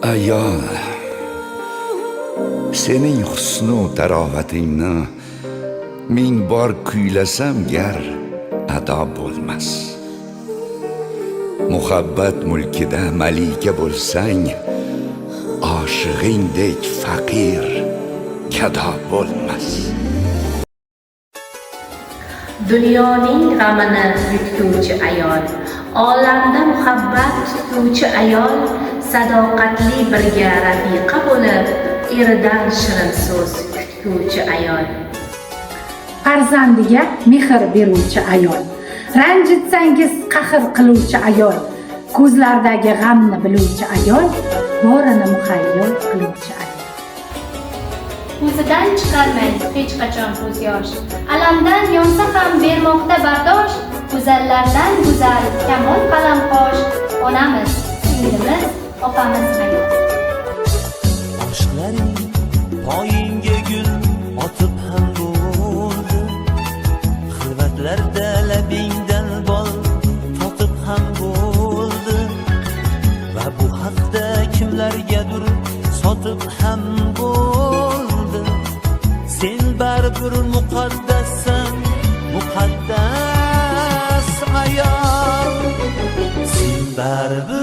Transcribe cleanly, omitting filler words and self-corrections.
Ayol, sening husnu tarovatingni ming bor kuylasam gar ado bo'lmas. Muhabbat mulkida malika bo'lsang, oshig'ingdek faqir gado bo'lmas. Dunyoning g'amini yutguvchi ayol, olamda muhabbat tutguvchi ayol, sadoqatli birga rafiqa bo'lib, eridan shirin so'z kutguvchi ayol. Farzandiga mehr beruvchi ayol, ranjitsangiz qahr qiluvchi ayol, ko'zlardagi g'amni biluvchi ayol, borini muhayyo qiluvchi ayol. Ko'zidan chiqarmang hech qachon ko'z yosh. Alamdan yonsa ham bermoqda bardosh, go'zallardan go'zal, kamol qalamqosh, onamiz, singlimiz, opamiz ayol. Oshiqlaring poyingga gul otib ham bo'ldi, xilvatlarda labingdan bol totib ham bo'ldi va bu haqda kimlargadir sotib ham bo'ldi. Sen baribir muqaddassan, muqaddas ayol, sen baribir.